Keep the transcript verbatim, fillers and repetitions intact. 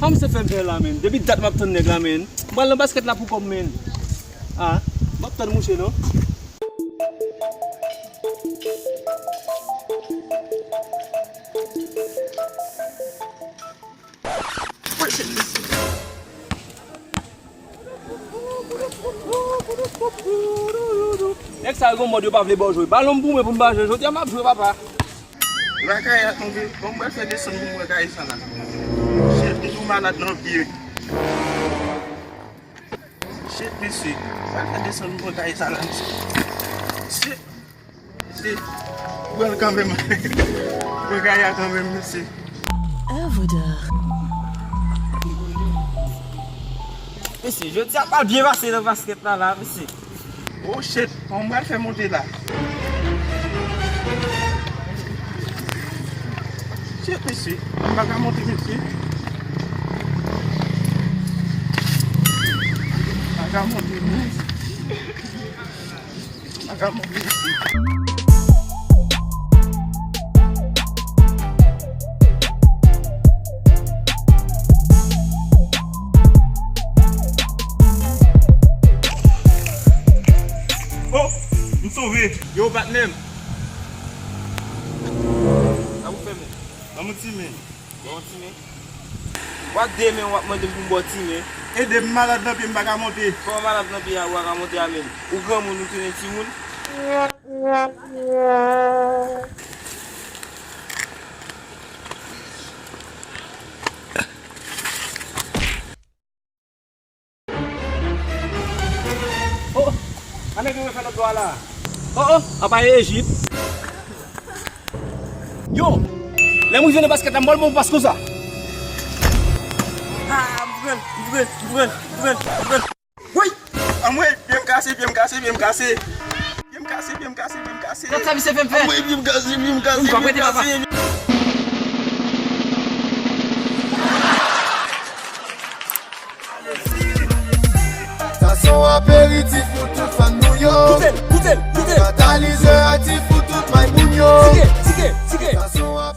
Kòman misye fè m fè la, menn? Depi dat m ap tann nèg la, menn. M pral nan baskèt la pou kò m, menn. Ah, m ap tann mouche, non. Nèg sa yo gon mòd yo pa vle ba w jwe. Balon m pou mwen pou m pa jwe. Jodi a m ap jwe, papa. Lakay a tonbe. Bon, m pral fè desann pou m wè kay sa la. Shit, m tou malad nan pye. Shit, mesye. M pral fè desann pou m wè kay sa la, mesye. Shit. Mesye. Pran kanmenm. Pran kay a kanmenm, mesye. Œuvre d'art. Mesye, jodi a pa byen pase nan baskèt la, la, mesye. Oh shit, kòman m pral fè monte la? Shit, mesye, m pa ka monte, mesye. M pa ka monte, mesye. M pa ka monte, mesye. Oh, m sove. Yo, patnè m. Sa pou fè men? Ban m yon ti men. Bon, ti men. W ap de men, w ap mande m pou m ba w ti men. Ede m, malad nan pye, m pa ka monte. Kòman malad nan pye a, ou pa ka monte a menm? Ou granmoun, ou tounen timoun. Oh, ann gen refè lòt bò a la. Oh, oh, apa e Ejip. Yo, lè m rive nan baskèt la, m pral bon pas konsa. Ah, m pran l, m pran l, m pran l, m pran l, m pran l. Woy! Anmwey, pye m kase, pye m kase, pye m kase. Pye m kase, pye m kase, pye m kase. Gad sa misye fè m fè. Anmwey, pye m kase, pye m kase, pye m kase. Sa se yon aperitif pou tout fan nou yo. Koute l, koute l, koute l. Katalizè aktif pou tout may moun yo. Tike, tike, tike. Sa se yon